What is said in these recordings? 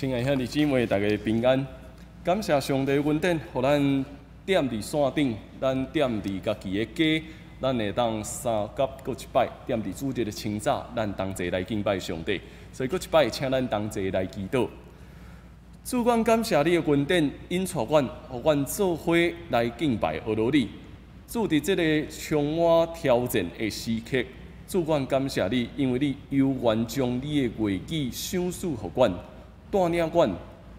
親愛兄弟姊妹，大家平安。感謝上帝恩典，予咱踮佇線頂，咱踮佇家己的家，咱會當相佮閣一擺踮佇主日的清早，咱同齊來敬拜上帝。所以閣一擺，請咱同齊來祈禱。主，阮感謝你的恩典，引帶阮，予阮做伙來敬拜阿羅你。主，佇這个充滿挑戰的時刻，主，阮感謝你，因為你猶原將你的話語賞賜予阮，帶領阮，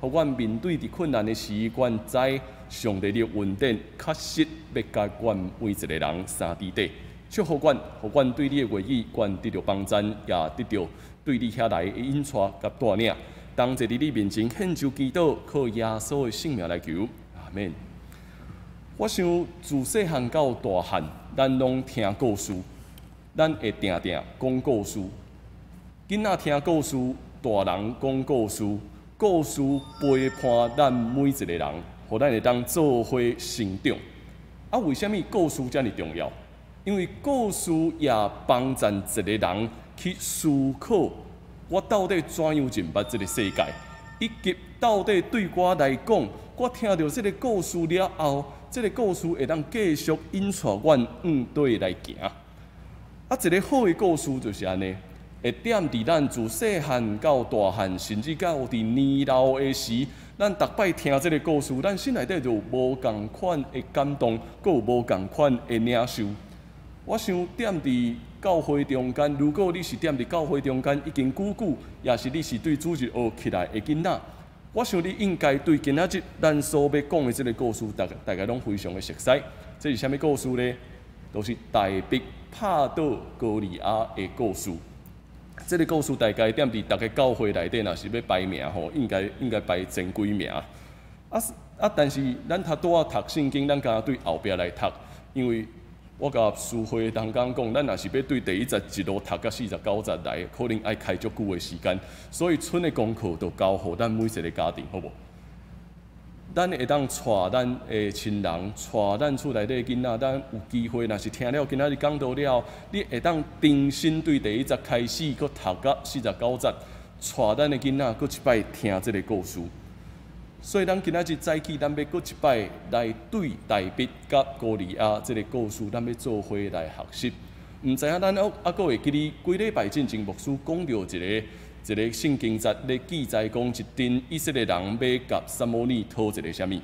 予阮面對佇困難的時，阮知上帝的恩典確實欲佮阮每一個人相佇底。祝福阮，予阮對你的話語，阮得著幫贊，也得著對你遐來的引帶佮帶領。同齊佇你面前獻上祈禱，靠耶穌的聖名來求，阿門。我想自細漢到大漢，咱攏聽故事，咱會定定講故事。囡仔聽故事，大人講故事，故事陪伴咱每一個人，予咱會當做伙成長。啊，為啥物故事遮爾重要？因為故事也幫助一個人去思考，我到底怎樣認捌這个世界，以及到底對我來講，我聽著這个故事了後，這个故事會當繼續引帶阮向佗來行。啊，一个好的故事就是按呢，會踮佇咱自細漢到大漢，甚至到佇年老的時，咱逐擺聽這个故事，咱心內底就有無仝款的感動，閣有無仝款的領受。我想踮佇教會中間，如果你是踮佇教會中間已經久久，抑是你是對主日學起來的囡仔，我想你應該對今仔日咱所欲講的這个故事，大大家攏非常的熟悉。這是啥物故事呢？就是大衛拍倒歌利亞的故事。這个故事大概踮佇逐个教會內底，若是欲排名吼，應該應該排前幾名。啊啊！但是咱頭拄仔讀聖經，咱敢若對後壁來讀，因為我共司會同工講，咱若是欲對第一節一路讀到四十九節來，可能愛開足久的時間，所以賰的功課就交予咱每一个家庭，好無？咱會當帶咱的親人，帶咱厝內底囡仔，咱有機會，若是聽了今仔日講道了後，你會當重新對第一節開始，閣讀到四十九節，帶咱的囡仔閣一擺聽這个故事。所以，咱今仔日早起，咱欲閣一擺來對大衛佮歌利亞這个故事，咱欲做伙來學習。毋知影咱猶閣會記得幾禮拜進前牧師講著一个一个聖經節咧記載講，一陣以色列人欲共撒母耳討一个啥物？予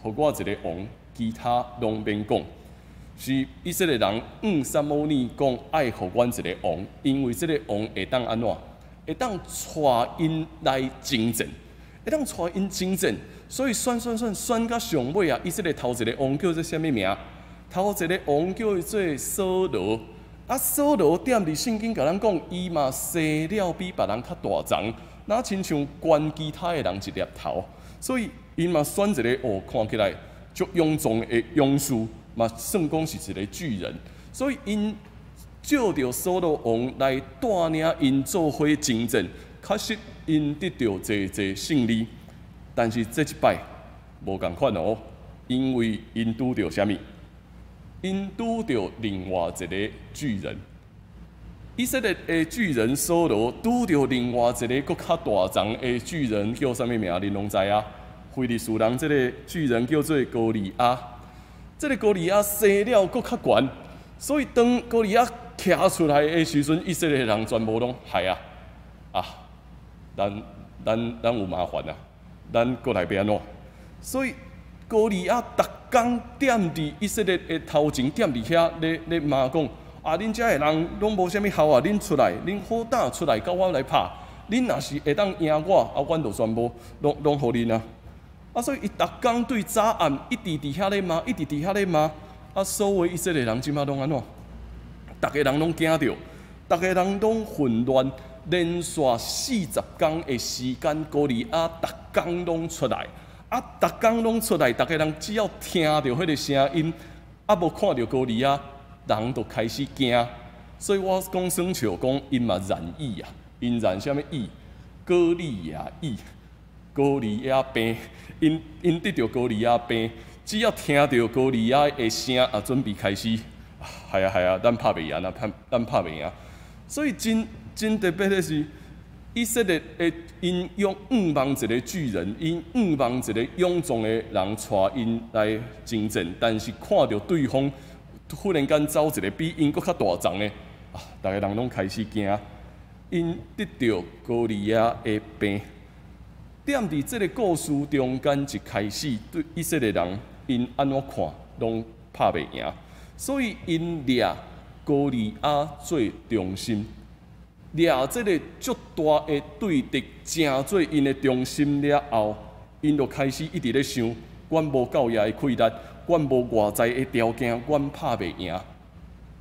我一个王，其他攏免講。是以色列人向撒母耳講，愛予阮一个王，因為這个王會當按怎？會當帶𪜶來征戰。會當帶𪜶征戰，所以選選選選到上尾啊！以色列頭一个王叫做啥物名？頭一个王叫做掃羅。啊，掃羅踮佇聖經共咱講，伊嘛生了比別人較大欉，若親像懸其他的人一粒頭，所以𪜶嘛選一个哦，看起來足勇壯的勇士，嘛算講是一个巨人，所以𪜶借著掃羅王來帶領𪜶做伙征戰。確實，𪜶得著濟濟勝利，但是這一擺無仝款哦，因為𪜶拄著啥物？𪜶拄著另外一个巨人，以色列的巨人掃羅拄著另外一个閣較大欉的巨人，叫啥物名？恁攏知影？非利士人這个巨人叫做歌利亞，這个歌利亞生了閣較懸，所以當歌利亞徛出來的時陣，以色列人全部攏害啊啊！咱咱咱有麻煩啊！咱閣來欲按怎？所以歌利亞逐工踮佇以色列的頭前，踮佇遐咧咧罵講：啊，恁遮的人攏無啥物效啊！恁出來，恁好膽出來，佮我來拍！恁若是會當贏我，啊，阮就全部攏攏予恁啊！啊，所以伊逐工對早暗一直佇遐咧罵，一直佇遐咧罵。啊，所有以色列人這馬攏按怎？逐个人攏驚著，逐个人攏混亂。連續四十工的時間，歌利亞逐工攏出來，啊，逐工攏出來，逐个人只要聽著彼个聲音，啊，無看著歌利亞，人就開始驚。所以我講耍笑講，𪜶嘛染疫啊，𪜶染啥物疫？歌利亞疫，歌利亞病，𪜶𪜶得著歌利亞病，只要聽著歌利亞的聲，啊，準備開始，係啊係啊，咱拍袂贏啊，拍咱拍袂贏。所以真真特別的是，以色列的𪜶仰望一个巨人，𪜶仰望一个勇壯的人帶𪜶來征戰，但是看著對方忽然間走一個比𪜶閣較大叢的，啊！逐个人攏開始驚，𪜶得著歌利亞的病。踮佇這个故事中間一開始，對以色列人，𪜶按怎看攏拍袂贏，所以𪜶掠歌利亞做中心，掠這个足大的對敵，成做𪜶的中心了後，𪜶就開始一直咧想：阮無夠遐的氣力，阮無外在的條件，阮拍袂贏。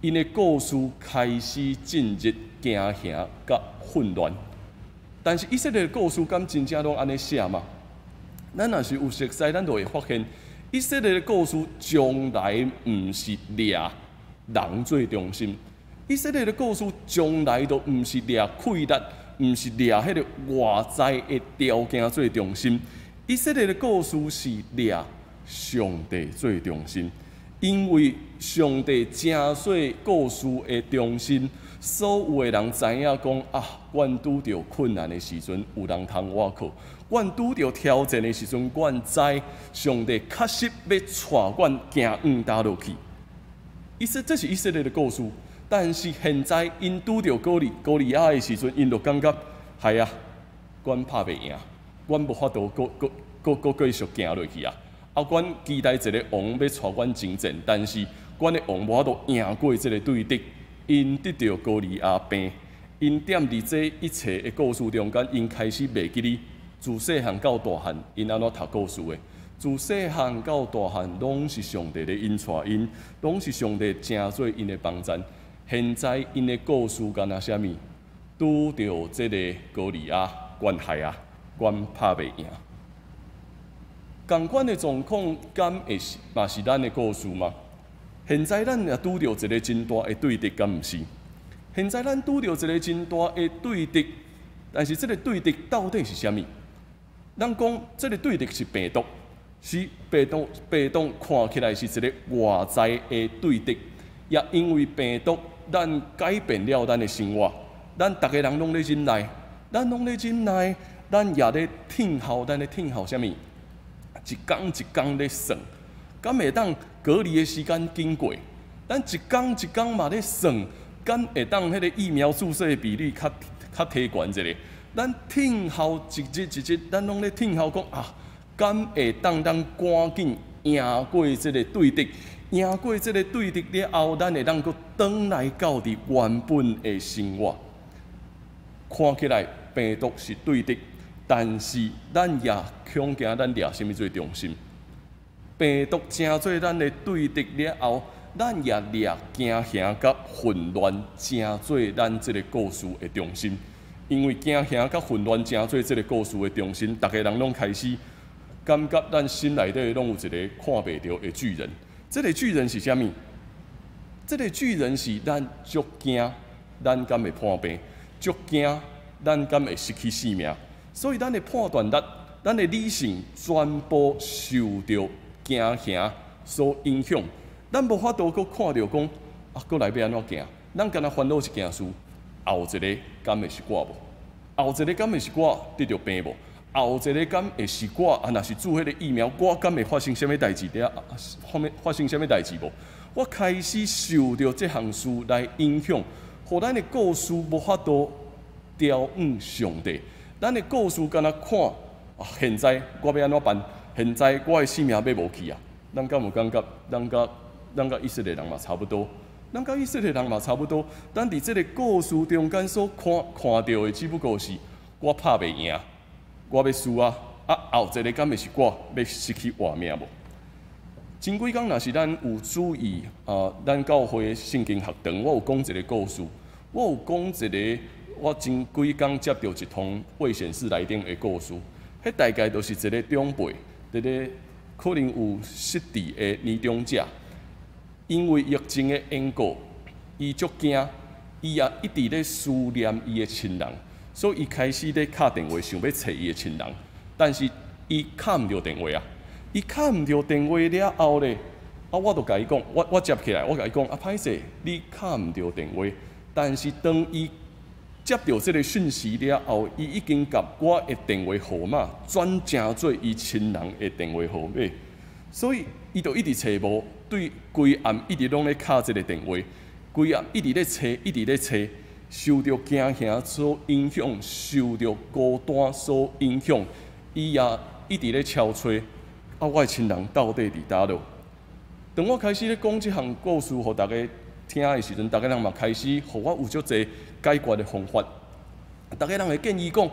𪜶的故事開始進入驚嚇佮混亂。但是以色列的故事敢真正攏按呢寫嗎？咱若是有熟似，咱就會發現，以色列的故事從來毋是掠人做中心。以色列的故事從來都毋是掠氣力，毋是掠彼个外在的條件做中心。以色列的故事是掠上帝做中心，因為上帝成做故事的中心，所有的人知影講啊，阮拄著困難的時陣，有人通倚靠；阮拄著挑戰的時陣，阮知上帝確實欲帶阮行向佗落去。這是以色列的故事，但是現在𪜶拄著歌利亞的時陣，𪜶就感覺係啊，阮拍袂贏，阮無法度閣閣閣閣繼續行落去啊！啊，阮期待一个王欲帶阮征戰，但是阮的王無法度贏過這个對敵，𪜶得著歌利亞病，𪜶踮佇這一切的故事中間，𪜶開始袂記得自細漢到大漢，𪜶按怎讀故事的。自細漢到大漢，攏是上帝咧引帶𪜶，攏是上帝成做𪜶的幫贊。現在𪜶的故事敢若啥物？拄著這个歌利亞，阮害啊，阮拍袂贏。仝款的狀況，敢會是嘛是咱的故事嗎？現在咱也拄著一个真大的對敵，敢毋是？現在咱拄著一个真大的對敵，但是這个對敵到底是啥物？咱講這个對敵是病毒，是病毒，病毒看起來是一个外在的對敵，也因為病毒，咱改變了咱的生活，咱逐个人攏咧忍耐，咱攏咧忍耐，咱也咧聽候，咱咧聽候啥物？一工一工咧算，敢會當隔離的時間緊過？咱一工一工嘛咧算，敢會當彼个疫苗注射的比率較較提懸一下？咱聽候一日一日，咱攏咧聽候講啊，敢會當咱趕緊贏過這个對敵？贏過這个對敵了後，咱會當閣轉來到佇原本的生活。看起來病毒是對敵，但是咱也恐驚咱掠啥物做中心？病毒成做咱的對敵了後，咱也掠驚嚇佮混亂成做咱這个故事的中心。因為驚嚇佮混亂成做這个故事的中心，逐个人攏開始感覺咱心內底攏有一个看袂著的巨人。這个巨人是啥物？這个巨人是咱足驚，咱敢會破病？足驚，咱敢會失去性命？所以咱的判斷力、咱的理性全部受著驚嚇所影響。咱無法度閣看著講啊，閣來欲按怎行？咱敢若煩惱一件事，後一个敢會是我無？後一个敢會是我得著病無？後一个敢會是我？啊，若是注彼个疫苗，我敢會發生啥物代誌？了，發生啥物代誌無？我開始受著這項事來影響，予咱的故事無法度調向上帝。咱的故事敢若看啊，現在我欲按怎辦？現在我的性命欲無去啊！咱敢有感覺？咱佮以色列人嘛差不多，咱佮以色列人嘛差不多。咱佇這个故事中間所看看著的，只不過是我拍袂贏，我欲輸啊！啊，後一个敢會是我欲失去活命無？前幾工若是咱有注意啊，咱教會聖經學堂，我有講一个故事，我有講一個我前幾工接著一通未顯示來電的故事。彼大概就是一个長輩，佇咧可能有失智的年長者，因為疫情的緣故，伊足驚，伊也一直咧思念伊的親人，所以伊開始咧敲電話，想欲揣伊的親人，但是伊敲毋著電話啊！伊敲毋著電話了後咧，啊，我就共伊講，我接起來，我共伊講，啊，歹勢，你敲毋著電話，但是當伊接著這个訊息了後，伊已經共我的電話號碼轉成做伊親人的電話號碼，所以伊就一直揣無，對規暗一直攏咧敲這个電話，規暗一直咧揣，一直咧揣，受著驚嚇所影響，受著孤單所影響，伊也一直咧敲揣。啊，我的親人到底佇佗落？當我開始咧講這項故事予大家聽的時陣，逐家人嘛開始予我有足濟解決的方法。逐家人會建議講：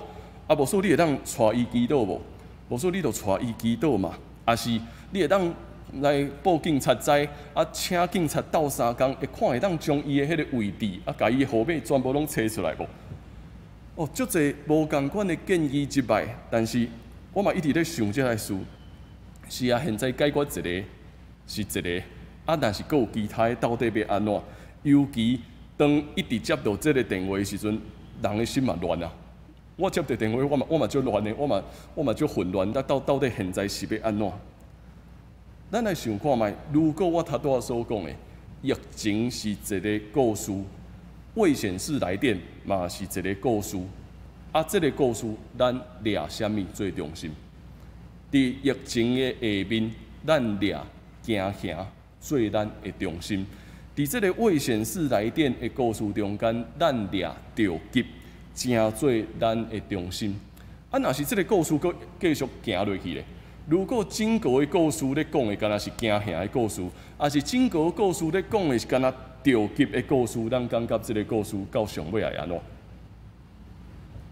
啊，無說你會當帶伊祈禱無？無說你就帶伊祈禱嘛，抑是你會當來報警察知，啊，請警察鬥相共，會看會當將伊的彼个位置，啊，共伊的號碼全部攏揣出來無？哦，足濟無仝款的建議入來，但是我嘛一直咧想這个事。是啊，現在解決一个是一个。啊！若是閣有其他的，到底欲按怎？尤其當一直接著這个電話的時陣，人的心嘛亂啊！我接著電話，我嘛足亂的，我嘛足混亂。啊，到底現在是欲按怎？咱來想看覓，如果我頭拄仔所講的，疫情是一个故事，未顯示來電嘛是一个故事。啊，這个故事咱掠啥物做中心？佇疫情的下面，咱掠驚嚇做咱的中心，佇這个未顯示來電的故事中間，咱掠著急，成做咱的中心。啊，若是這个故事閣繼續行落去咧，如果整個的故事咧講的敢若是驚嚇的故事，抑是整個故事咧講的是敢若著急的故事，咱感覺這个故事到上尾會按怎？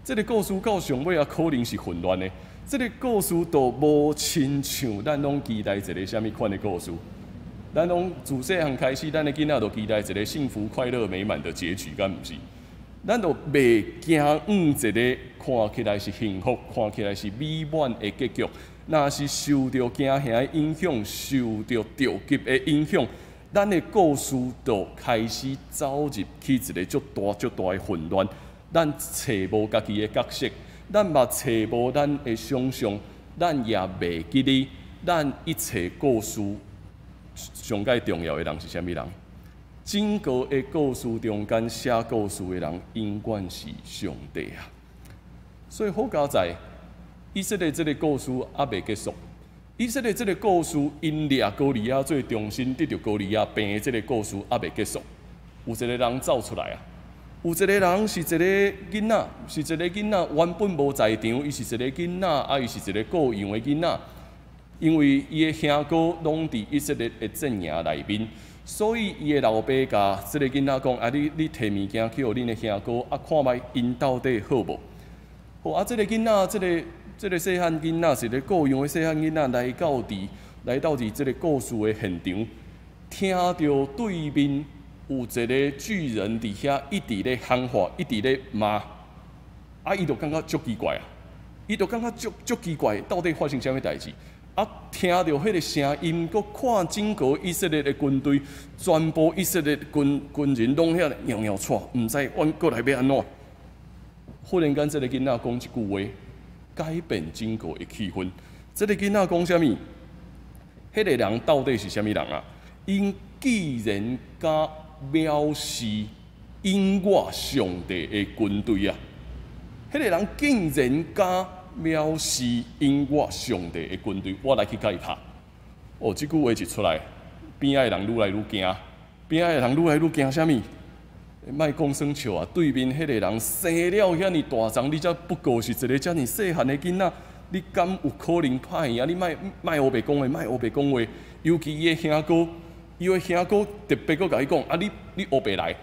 這个故事到上尾啊，可能是混亂的。這个故事都無親像咱攏期待一个啥物款的故事。咱攏自細漢開始，咱的囡仔就期待一个幸福、快樂、美滿的結局，敢毋是？咱就袂驚往一个看起來是幸福、看起來是美滿的結局。若是受著驚嚇的影響，受著著急的影響，咱的故事就開始走入去一个足大、足大的混亂。咱揣無家己的角色，咱嘛揣無咱的想象，咱也袂記得咱一切故事上蓋重要的人是啥物人？整個的故事中間寫故事的人，永遠是上帝啊！所以好佳哉，以色列這个故事猶未結束。以色列這个故事，𪜶掠歌利亞做中心，得著歌利亞病的這个故事猶未結束。有一个人走出來啊！有一个人是一个囡仔，是一个囡仔，原本無在場，伊是一个囡仔，啊，伊是一個顧羊的囡仔。因為伊的兄哥攏佇以色列的陣營內面，所以伊的老爸共這个囡仔講：啊，你提物件去予恁的兄哥，啊，看覓𪜶到底好無？好啊，這个囡仔，這个細漢囡仔，是咧顧羊的細漢囡仔，來到佇這个故事的現場，聽著對面有一个巨人佇遐一直咧喊話，一直咧罵，啊，伊就感覺足奇怪啊！伊就感覺足足奇怪，到底發生啥物代誌？啊！聽著彼个聲音，閣看整個以色列的軍隊，全部以色列軍人攏遐搖搖掣，毋知阮過來欲按怎。忽然間，這个囡仔講一句話，改變整個的氣氛。這个囡仔講啥物？彼个人到底是啥物人啊？𪜶竟然敢藐視永活上帝的軍隊啊！彼个人竟然敢藐視永活上帝的軍隊，我來去共伊拍。哦，這句話一出來，邊仔的人愈來愈驚，邊仔的人愈來愈驚啥物？莫講耍笑啊！對面彼個人生了遐爾大欉，你才不過是一个遮爾細漢的囡仔，你敢有可能拍贏？你莫莫烏白講話，莫烏白講話。尤其伊的兄哥，伊的兄哥特別閣共伊講：啊，你烏白來，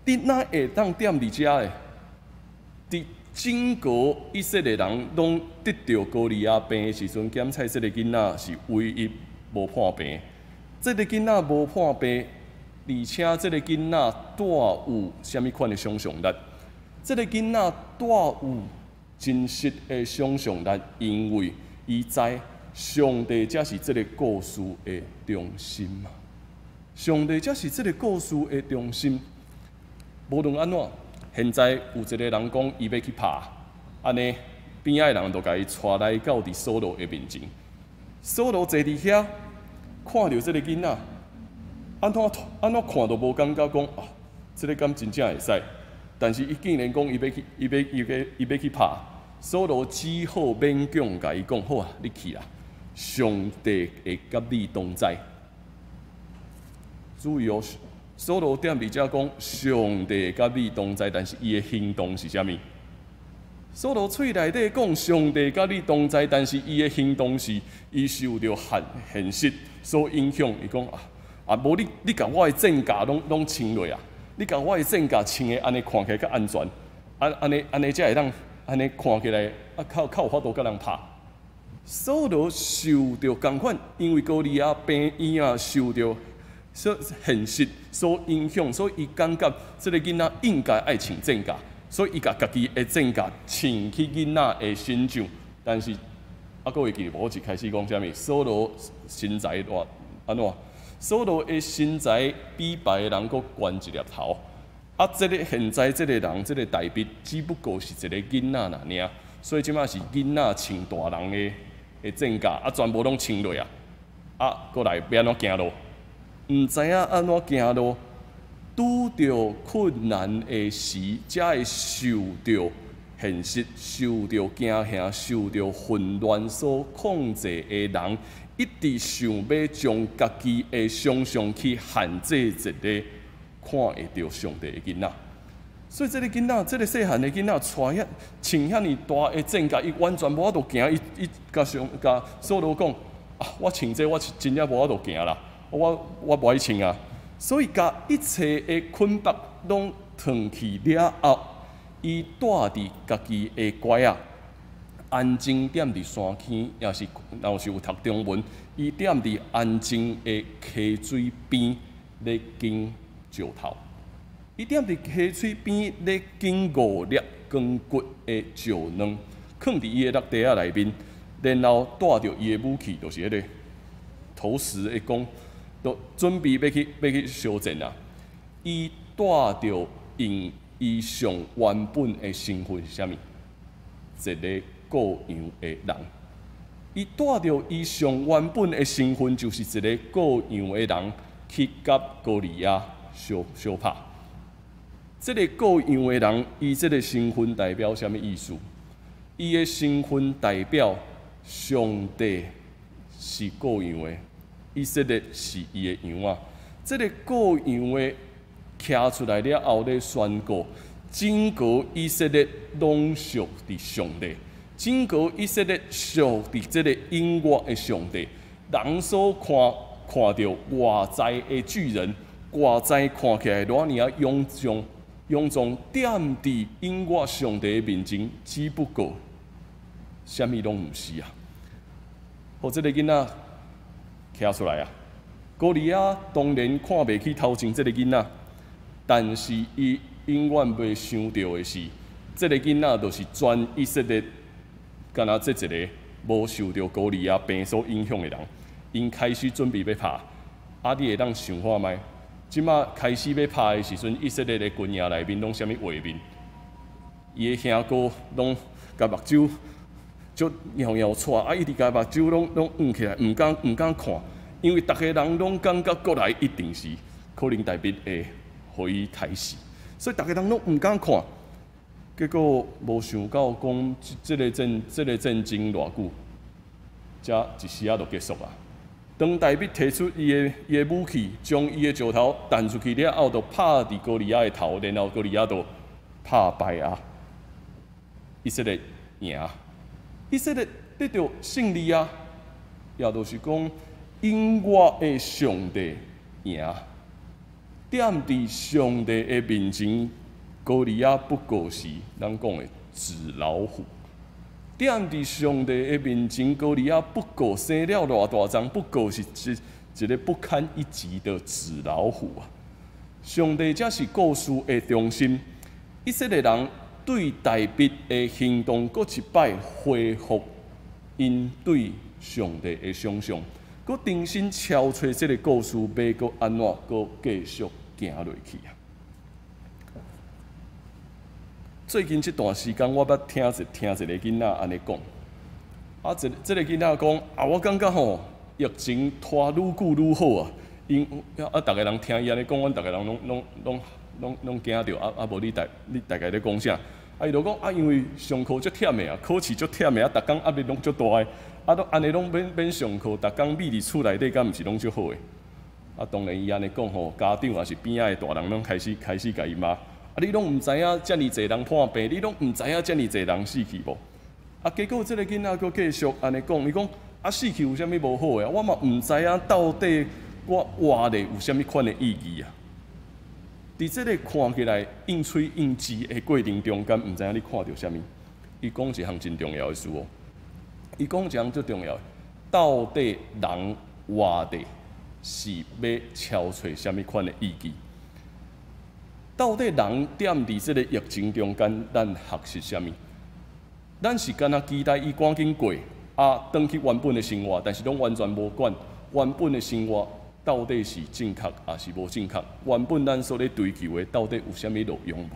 你哪會當踮佇遮的？佇整個以色列人攏得著歌利亞病的時陣，檢採這个囡仔是唯一無破病。這个囡仔無破病，而且這个囡仔帶有啥物款的想象力？這个囡仔帶有真實的想象力，因為伊知上帝才是這个故事的中心嘛。上帝才是這个故事的中心。無論按怎，現在有一个人講伊欲去拍，按呢邊仔的人就共伊帶來到佇掃羅的面前。掃羅坐佇遐，看著這个囡仔，按怎按怎看都無感覺講啊，這个敢真正會使。但是伊竟然講伊欲去，伊欲伊欲伊欲去拍。掃羅只好勉強共伊講：好啊，你去啦，上帝會佮你同在。注意哦，掃羅踮佇遮講上帝會佮你同在，但是伊的行動是啥物？掃羅喙內底講上帝佮你同在，但是伊的行動是，伊受著現現實所影響。伊講啊啊，無你你共我的戰甲攏攏穿落啊！你共我的戰甲穿的按呢看起來較安全，按按呢按呢才會當按呢看起來啊較較有法度佮人拍。掃羅受著仝款，因為歌利亞病院啊受著所現實所影響，所以伊感覺這个囡仔應該愛穿戰甲，所以伊共家己的戰甲穿去囡仔的身上。但是啊，閣會記無？一開始講啥物？掃羅身材偌按怎？掃羅的身材比別的人閣懸一粒頭。啊，這个現在這个人，這个大衛只不過是一个囡仔爾爾，所以這馬是囡仔穿大人的的戰甲，啊，全部攏穿落啊！啊，閣來欲按怎行路？毋知影按怎行路，拄著困難的時，才會受著現實、受著驚嚇、受著混亂所控制的人，一直想欲將家己的想像去限制一个看會著上帝的囡仔。所以這个囡仔，這个細漢的囡仔，帶遐穿遐爾大的戰甲，伊完全無法度行。伊伊共上共掃羅講啊，我穿這個我是真正無法度行啦，我我無愛穿啊。所以共一切的捆綁攏脫去了後，伊帶佇家己的拐仔，安靜踮佇山坑，抑是若是有讀中文，伊踮佇安靜的溪水邊咧揀石頭。伊踮佇溪水邊咧揀五粒光骨的石卵，囥佇伊的落袋仔內面，然後帶著伊的武器，就是彼个投石的弓，都準備欲去欲去相戰啊！伊帶著用伊上原本的身份是啥物？一个顧羊的人。伊帶著伊上原本的身份，就是一个顧羊的人，去佮歌利亞相相拍。這个顧羊的人，伊這个身份代表啥物意思？伊的身份代表上帝是顧羊的，以色列是伊的羊仔。這个顧羊的徛出來了後，咧宣告整個以色列攏屬佇上帝，整個以色列屬佇這个永活的上帝。人所看看著外在的巨人，外在看起來偌爾仔勇壯。勇壯踮佇永活上帝的面前，只不過啥物攏毋是啊！予這个囡仔徛出來啊！歌利亞當然看袂起頭前這个囡仔，但是伊永遠袂想著的是，這个囡仔就是全以色列，敢若這一个無受著歌利亞病所影響的人，𪜶開始準備欲拍，啊！你會當想看覓？這馬開始欲拍的時陣，以色列的軍營內面攏啥物畫面？伊的兄哥攏共目睭足搖搖掣，啊，一直共目睭攏攏掩起來，毋敢毋敢看，因為逐个人攏感覺過來一定是可能大衛會予伊刣死，所以逐个人攏毋敢看。結果無想到講，這個戰這个戰爭偌久，才一時仔就結束啊！當大衛提出伊的伊的武器，將伊的石頭彈出去了後，就拍佇歌利亞的頭，然後歌利亞就拍敗啊！以色列贏，以色列得著勝利啊！也就是講，永活的上帝贏，踮佇上帝的面前，歌利亞不過是咱講的紙老虎。踮佇上帝的面前，歌利亞不過生了偌大隻，不過是一一个不堪一擊的紙老虎啊！上帝才是故事的中心。以色列人對大衛的行動，閣一擺恢復𪜶對上帝的想像，閣重新敲揣這个故事，欲閣按怎閣繼續行落去啊！最近這段時間，我捌聽一聽一个囡仔按呢講，啊，這這个囡仔講啊，我感覺吼疫情拖愈久愈好啊，𪜶啊，逐个人聽伊按呢講，阮逐个人攏攏攏攏驚著，啊啊無你大概咧講啥？啊伊就講啊，因為上課足忝的啊，考試足忝的啊，逐工壓力攏足大的，啊攏按呢攏免上課，逐工覕佇厝內底，敢毋是攏足好的？啊，當然伊按呢講吼，家長抑是邊仔的大人攏開始共伊罵。啊，你攏毋知影遮爾濟人破病，你攏毋知影遮爾濟人死去無？啊，結果這个囡仔閣繼續按呢講，伊講啊死去有啥物無好的？我嘛毋知影到底我活咧有啥物款的意義啊！佇這个看起來應喙應舌的過程中間，毋知影你看著啥物？伊講一項真重要的事哦。伊講一項足重要的，到底人活咧是欲敲揣啥物款的意義？到底人踮佇這个疫情中間，咱學習啥物？咱是敢若期待伊趕緊過，啊，轉去原本的生活，但是攏完全無管原本的生活到底是正確抑是無正確？原本咱所咧追求的到底有啥物路用無？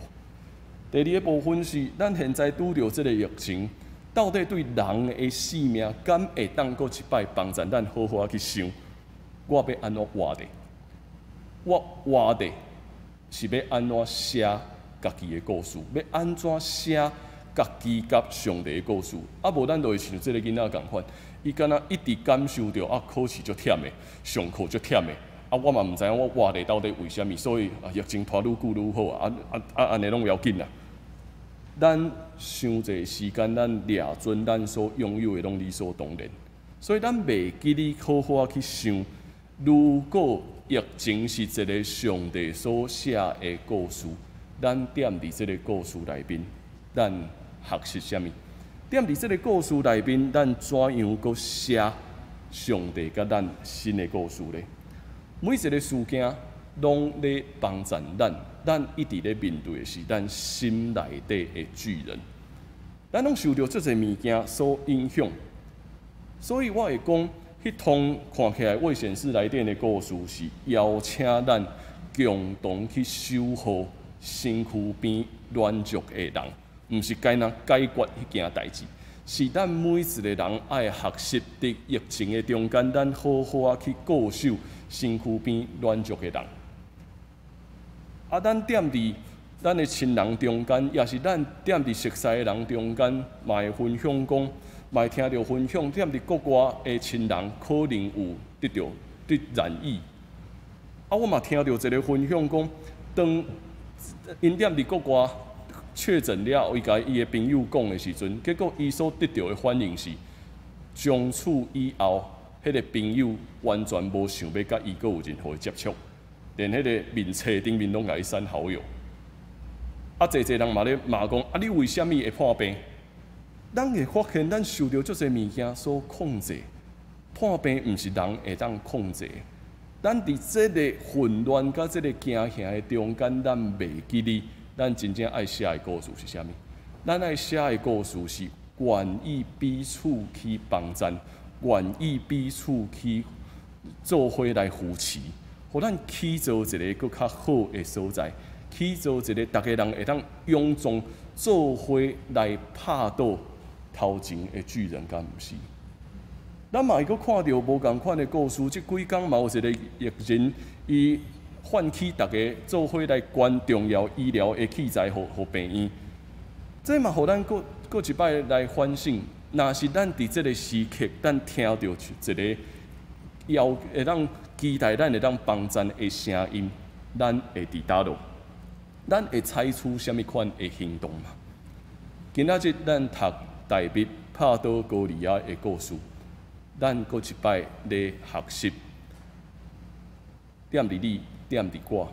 第二个部分是，咱現在拄著這个疫情，到底對人的性命敢會當閣一擺幫助咱好好仔去想，我欲按怎活咧？我活咧是欲按怎寫家己的故事？欲按怎寫家己佮上帝的故事？啊，無咱就會像這个囡仔仝款，伊敢若一直感受著啊，考試足忝的，上課足忝的，啊，我嘛毋知影我活咧到底為啥物，所以啊，疫情拖愈久愈好啊，啊啊按呢攏無要緊啦。咱傷濟時間，咱掠準咱所擁有的攏理所當然，所以咱袂記得好好仔去想，如果疫情是一个上帝所寫的故事，咱踮佇這个故事內面，咱學習啥物？踮佇這个故事內面，咱怎樣閣寫上帝佮咱新的故事咧？每一个事件攏咧幫助咱，咱一直咧面對的是咱心內底的巨人。咱攏受著足濟物件所影響，所以我會講，彼通看起來未顯示來電的故事，是邀請咱共同去守護身軀邊軟弱的人，毋是干焦解決彼件代誌，是咱每一个人愛學習佇疫情的中間，咱好好仔去顧守身軀邊軟弱的人。啊，咱踮佇咱的親人中間，抑是咱踮佇熟似的人中間，嘛會分享講，嘛會聽著分享，踮佇國外的親人可能有得著得染疫。啊，我嘛聽著一个分享講，當𪜶踮佇國外確診了後，伊共伊的朋友講的時陣，結果伊所得著的反應是，從此以後，彼个朋友完全無想欲佮伊閣有任何的接觸，連彼个面冊頂面攏共伊刪好友。啊，濟濟人嘛咧罵講，啊，你為啥物會破病？咱會發現，咱受著足濟物件所控制，破病毋是人會當控制。咱佇這个混亂佮這个驚嚇的中間，咱袂記得，咱真正愛寫的故事是啥物？咱愛寫的故事是願意彼此去幫贊，願意彼此去做伙來扶持，予咱起造一个閣較好的所在，起造一个逐家人會當勇壯做伙來拍倒頭前的巨人，敢毋是？咱嘛會閣看著無仝款的故事，這幾工嘛有一個藝人，伊喚起逐家做伙來捐重要醫療的器材，予病院。這嘛予咱閣閣一擺來反省，若是咱佇這个時刻，咱聽著一个要會當期待咱會當幫贊的聲音，咱會佇佗落？咱會採取啥物款的行動嗎？今仔日咱讀大衛拍倒歌利亞的故事，咱閣一擺咧學習。踮佇你，踮佇我，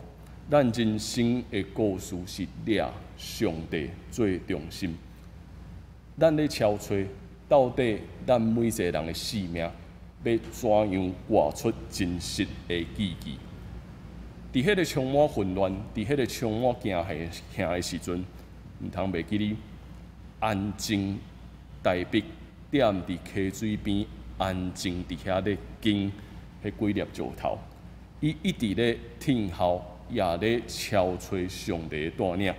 咱人生的故事是掠上帝做中心。咱咧敲揣，到底咱每一个人的性命，欲怎樣活出真實的意義？佇彼个充滿混亂、佇彼个充滿驚嚇嚇的時陣，毋通袂記得安靜大衛踮佇溪水邊，安靜佇遐咧扛彼幾粒石頭。伊一直咧聽候，也咧敲揣上帝的帶領。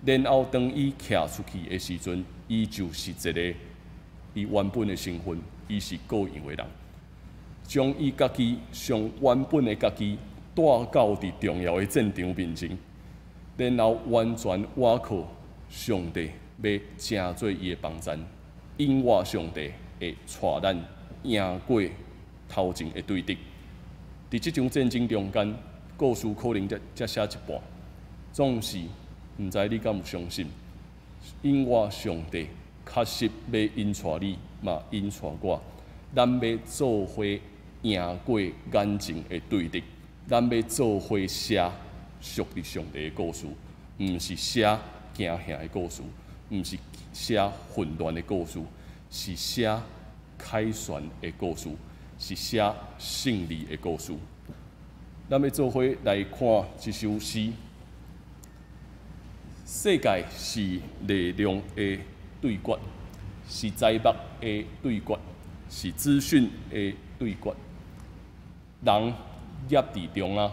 然後當伊徛出去的時陣，伊就是一个伊原本的身份，伊是羔羊的人，將伊家己上原本的家己帶到佇重要的戰場面前。然後完全倚靠上帝，欲成做伊的幫贊，永活上帝會帶咱贏過頭前的對敵。佇這場戰爭中間，故事可能才寫一半，總是毋知你敢有相信，永活上帝確實欲引帶你，嘛引帶我，咱欲做伙贏過眼前的對敵，咱欲做伙寫屬佇上帝的故事，毋是寫驚嚇的故事，毋是寫混亂的故事，是寫凱旋的故事，是寫勝利的故事。咱欲做伙來看這首詩。世界是力量的對決，是財物的對決，是資訊的對決。人夾佇中啊，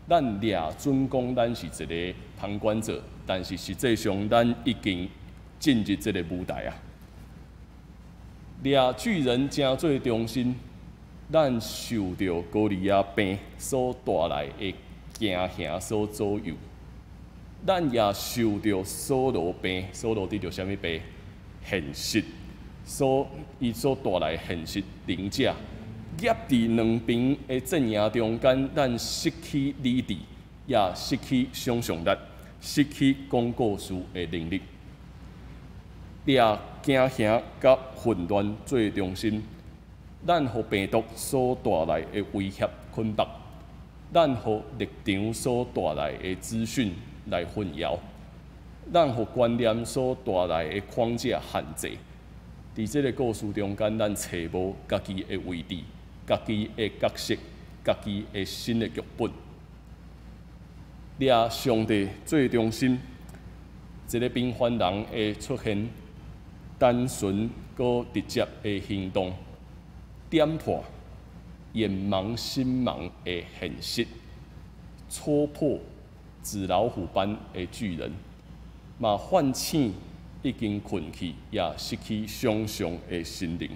咱掠準講咱是一个旁觀者，但是實際上咱已經進入這个舞台啊。掠巨人成做中心，咱受著歌利亞病所帶來的驚嚇所左右，咱也受著掃羅病，掃羅得著啥物病？現實所伊所帶來現實凌駕，夾佇兩邊的陣營中間，咱失去理智，也失去想像力，失去講故事的能力。掠驚嚇佮混亂做中心，咱予病毒所帶來的威脅捆綁，咱予立場所帶來的資訊來混淆，咱予觀念所帶來的框架限制。佇這个故事中間，咱揣無家己的位置、家己的角色、家己的新的劇本。掠上帝做中心，一个平凡人的出現，單純閣直接的行動，點破眼盲心盲的現實，戳破紙老虎般的巨人，嘛喚醒已經睏去也失去想像的心靈。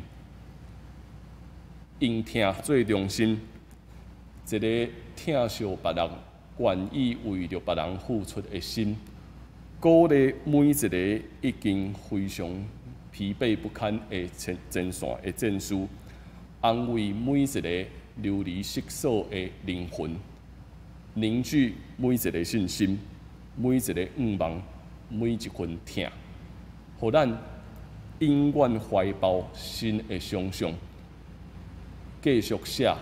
用疼做中心，一个疼惜別人、願意為著別人付出的心，鼓勵每一个已經非常疲憊不堪的前線的戰士，安慰每一個流離失所的靈魂，凝聚每一个信心、每一个願望、每一份疼，予咱永遠懷抱新的想像，繼續寫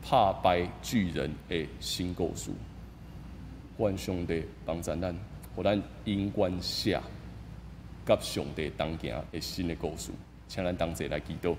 拍敗巨人的新故事。願上帝幫助咱，予咱永遠寫佮上帝同行的新的故事。請咱同齊來祈禱。